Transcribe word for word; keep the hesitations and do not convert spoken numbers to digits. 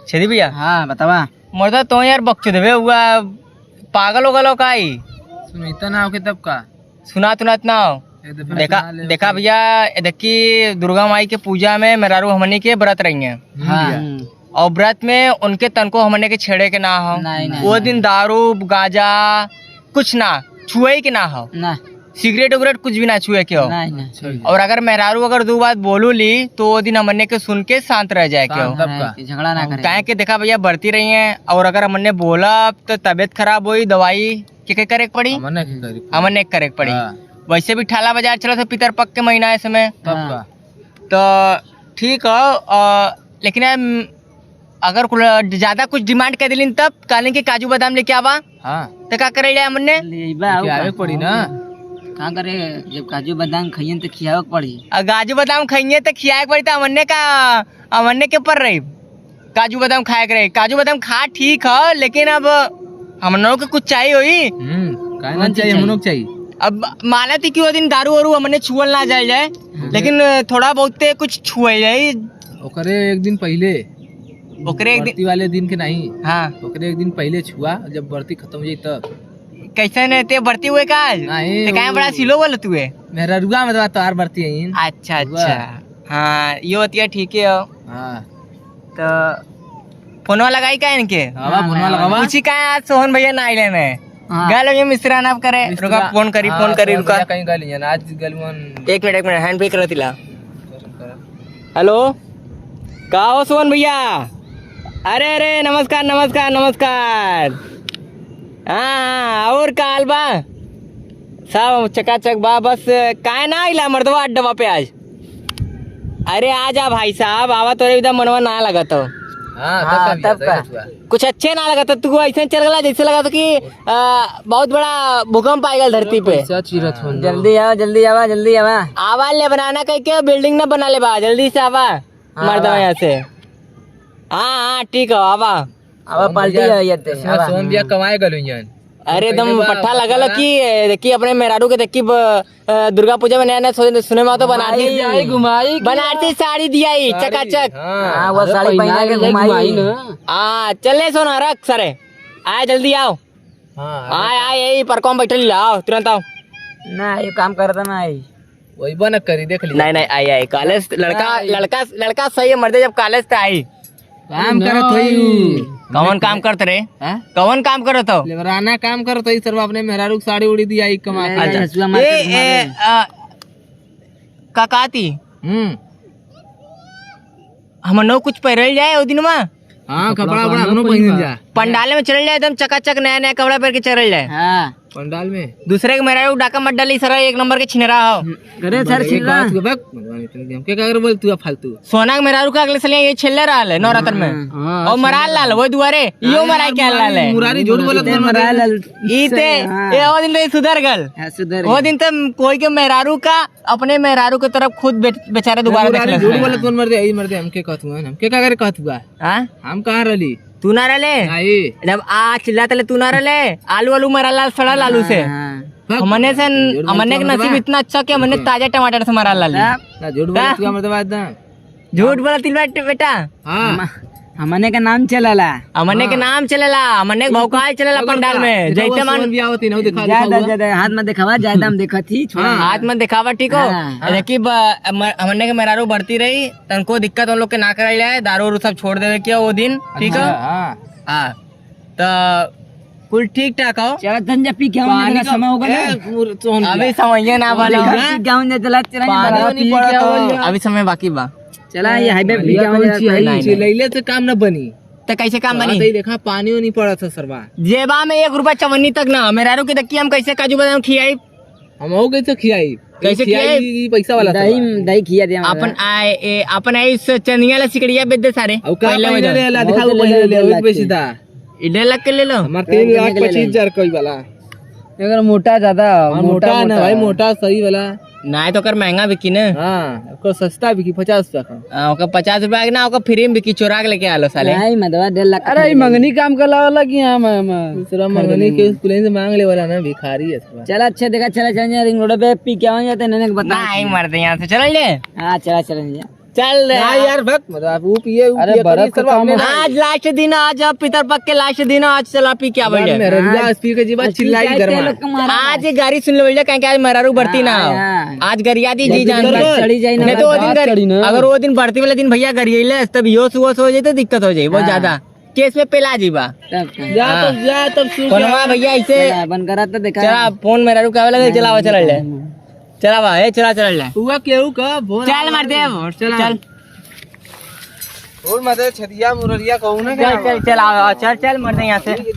छेदी भैया। हाँ, बतावा। मर्दा, तो यार बकचोद देवे हुआ, पागल हो गलो का ई? सुनैता ना होके तब का? सुनात उनात ना हो। एक दफे देखा, सुना ले। देखा भैया, देखी दुर्गा माई के पूजा में मेहरारू हमनी के व्रत रही हैं। हम्म, हाँ। भैया। हम्म। और व्रत में उनके तनको हमने के छेड़े के ना हो। नहीं, नहीं, वो नहीं। दिन दारू, गांजा, कुछ ना, छुए के ना हो। ना। सिगरेट उगरेट कुछ भी ना छुए के हो। नहीं, नहीं। अच्छा भैया। और अगर मेहरारू अगर दो बात बोलू ली, तो वो दिन हमने के सुन के शांत रह जाए के हो। शांत तब का? हाँ, कि झगड़ा ना करे। काहे के देखा भैया, बढ़ती रही हैं, और अगर हमने बोला, तो तबीयत खराब होई, दवाई के, के करे के पड़ी? हमने के करे के पड़ी। हमने के करे के पड़ी। हाँ। वैसे भी ठाला बाजार चलत है पितर पक के महीना है समय। तब हाँ। का? तो ठीक है, अ, लेकिन हम अगर कुल, ज्यादा कुछ demand कर दिलिन तब कहलिन कि काजू बादाम लेके आवा, हाँ। तो का करे जाए हमने? ले अइबा, लेके आवे के पड़ी ना। का करे, जब काजू बादाम खइयन तो खियावे के पड़ी। आ, काजू बादाम खइये तो खियावे के पड़ी, तो हमने का, हमने के पर रही। काजू बादाम खाए के रहे, काजू बादाम खा ठीक है, लेकिन अब हम लोग के कुछ चाहिए होई। हम्म, काहे ना कौन चीज चाहिए? हम चाहिए? लोग चाहिए। अब मानत ही कि वो दिन दारू वारू हमने छुअल ना जाए जाए, हम्म। लेकिन थोड़ा बहुत ते कुछ छुए जाए। ओकरे एक दिन पहिले, ओकरे एक दिन बरती वाले दिन के नहीं, हाँ। ओकरे एक दिन पहिले छुआ, जब बरती खत्म हो जाई तब। कैसे ने ते बरती हुए का आज? नहीं, ते काहे वो बड़ा सिलो बोलत हुए? मेहररुआ में तो तोहार बरती है। अच्छा, हुआ। अच्छा। हाँ, यो बतिया ठीक है हो। हाँ। तो फोनवा लगाई का इनके? हाँ, हाँ, फोनवा लगावा। लगावा। पूछी का आज सोहन भैया ना आइले ने? हाँ। गल ये मिश्रा ना करे। मिश्रा, रुका, फोन करी, हाँ, फोन करी, सोहन रुका। भैया कहीं गल ही है ना, आज गल वन। एक मिनट, एक मिनट, hand पे कर दिला। हेलो, का हो सोहन भैया? अरे, अरे, नमस्कार, नमस्कार, नमस्कार। हाँ, हाँ, और का हाल बा? सब चकाचक बा, बस काहे ना आइला मर्दवा अड्डवा पे आज? अरे आ जा भाई साहब, आवा, तोरे एकदम मनवा ना लगत हो। हाँ, हाँ, तब का तब भैया, का? सही बात बा। कुछ अच्छे ना लगत हो, तू ऐसे चल गला जैसे लगत हो कि, आ, बहुत बड़ा भूकंप आ गल धरती पे। पैसा चीरत हो ना। जल्दी आवा, जल्दी आवा, जल्दी आवा। आवा ले बनाना कह के building ना बना ले बा, जल्दी से आवा, हाँ, मर्दवा आवा। यहाँ से। हाँ, हाँ, ठीक है, आवा। आवा सोहन पार्टी भैया, है ये ते, इसमें आवा। सोहन भैया कमाए गलो यान। अरे एकदम पहिले बा पट्ठा लगल पहला। कि, ए, देखी अपने मेहरारू के देखी ब-, अ, दुर्गा पूजा में नया नया सोहन सुने में तो बनारसी, घुमाई, घुमाई के बनारसी साड़ी दिया ही, साड़ी, चकाचक। हाँ। हाँ, वो अरे साड़ी पहना पहना के के घुमाई। घुमाई ना। हाँ, चले सोना रख सरे। आए जल्दी आओ। हाँ, आए, आए, यही पर कौन बैठल ला, आओ, तुरंत आओ। ना, ये काम करता ना आई। वही बा ना करी, देख लिया। नहीं, नहीं, आई, आई, college लड़का, आई। लड़का, लड़का सही है मर्दे, जब college त आई। काम करत होई उ। कौन काम करत रे? हाँ? कौन काम करत हो? लेबराना काम करत होई, सरवा अपने मेहरारू के साड़ी उड़ी दिया, ई कमा के। अच्छा। हसुआ मार के ए, घुमावे। ए, आ, का कहती? हम्म। हमनो कुछ पहिरल जाए ओ दिनमा? हाँ, कपड़ा कपड़ा वपड़ा हमनो पहिरल जा। पंडाल में चलल जाए, एकदम चकाचक नया नया कपड़ा पहिर के चलल जाए। हाँ। पंडाल में? दूसरे के मेहरारू डाका मत डाली, सारा एक नंबर के छिनरा हो। अरे सर, एक छिनरा। बात को बक, भगवान इतने दिन के का कर बोल तू फालतू। सोना के मेहरारू का अगले साल ये छेले रहल है नवरात्र में। हाँ, और मराल लाल, वो दुआरे। यो मराई के लाल है। मुरारी झूठ बोलत इते मत मराल लाल। ई ते, हाँ। ये वो दिन तो सुधर गल। हाँ, सुधर वो गल। दिन तो कोई के मेहरारू का अपने मेहरारू के तरफ खुद बे-, बेचारे दोबारा मुरारी देख झूठ लेते हैं। बोलत कौन मर दे, यही मर दे, हमके कहत हुआ, हमके का करे कहत हुआ? हाँ? हम कहाँ रहली? तू ना रहले? नहीं। जब आ चिल्लात ले तू ना रहले? आलू, आलू मरा लाल, सड़ा लालू से। हाँ, हाँ। हमने से, झूठ बोलत हमने के मर नसीब दे। इतना अच्छा कि हमने हाँ। ताजा टमाटर से मरा लाल। ना, झूठ बोलत हाँ। हुआ मर दे बात ना। झूठ बोलत बा बेटा। हाँ। हम-, हमने के नाम चलेला। हमने के हाँ। नाम चलेला, हमने के भौकाल चलेला चलो पंडाल का? में। देखो जैते वो मन सोन भी आवत ही, ना, वो दिखा, ज्यादा, दिखा हुआ। ज्यादा हाथ में दिखावा, ज्यादा हम देखत ही, छोड़ा। हाँ। हाथ में दिखावा, ठीक हो? हाँ। देखी ब-, म-, हमने के मेहरारू बढ़ती रही, तनको दिक्कत उन लोग के ना कराई जाए, दारू उरू सब छोड़ देवे के वो दिन, ठीक हो? अच्छा, हाँ। हाँ। तो कुल ठीक ठाक हो? चला तंजा पी के आऊं, पानी इतना का समय हो गया। ए, मुर-, सोन अभी दिया। समझिए ना वाला। पी के आऊं, चला, चला, पानी चला। नहीं पड़ा तो। अभी समय बाकी बा। चला, ये हाईवे पानी पी के का आऊं, कौन चला, चीज है? चला। नहीं, नहीं। चिल्लैले से काम न बनी। तो कैसे काम हाँ, बनी? तो ये देखा, पानी नहीं पड़ा था सरवा। जेबा में एक रुपया चवन्नी तक ना, मेहरारू के देखी हम कैसे काजू बादाम खियाई? हम हो कैसे खियाई? कैसे खियाई? खियाई? ई पैसा वाला दही, सरवा। दही खिया दे हमारा। अपन आए, ए, अपन आई से चनिया ला सिकड़िया बेच दे सारे। और का पहले पहले बजा। ले ला, दिखा, वो पहले ले ला, पहले ले ला, बेच दा। ई डेढ़ लाख के ले लो। हमार तीन लाख पच्चीस हजार कोई वाला। अगर मोटा ज्यादा, हाँ, मोटा, मोटा ना मोटा। भाई, मोटा सही वाला। ना है तो कर महंगा बिकी ना। हाँ, ओकर सस्ता बिकी, पचास रुपया का। हाँ, ओकर पचास रुपया के ना, ओकर फ्री में बिकी, चोरा के लेके आलो साले। नहीं, मदवा डेढ़ लाख अरे, ई मंगनी काम कर लावा लगी हम, हम दूसरा खरीद मंगनी लेंगे। के स्कूल से मांग ले वाला ना, भिखारी है साला। चला, अच्छा देखा, चला, चला, रिंग रोड पे पी के आवा जाते, नने के बता। नहीं, मर दे यहाँ से, चल ले। हाँ, चला, चला, चला। चल रे। ना यार, भक, मतलब, वो पिए, वो अरे, पिए, तो बरत ये सब का अपने काम है। आज लास्ट दिन, आज अब पितर पक के लास्ट दिन, आज चला पी क्या बोल रहे? मेरा रुआ आज पी के जीवा आज चिल्लाई पी के घर तेल में। के मारा। आज गाड़ी सुन लो भैया, कहीं कि आज मेहरारू बढ़ती ना हो। हाँ, हाँ। आज गरिया दी जी जान कर। चढ़ी जाई ना, नहीं तो वो दिन बात कर, चढ़ी ना। अगर वो दिन बढ़ती वाले दिन भैया गरियले, तब यो सुबह हो जाए तो दिक्कत हो जाए बहुत हाँ। ज्यादा। केस में पेला जीवा। तब का? जा हाँ। तब, जा तब सुन कोनवा के। भैया ऐसे चला, बन करा तो देखा। चला, फोन मेहरारू का लगे, चलावा, चला ले। चलावा, ए, चला, चला ले। हुआ केहू का फोन चल, आवा। मर दे, अब चला। चल। और मत छतिया मुररिया कहू ना चल, क्या? चल, चल, आओ, आओ, चल, चल, मर दे यहाँ से।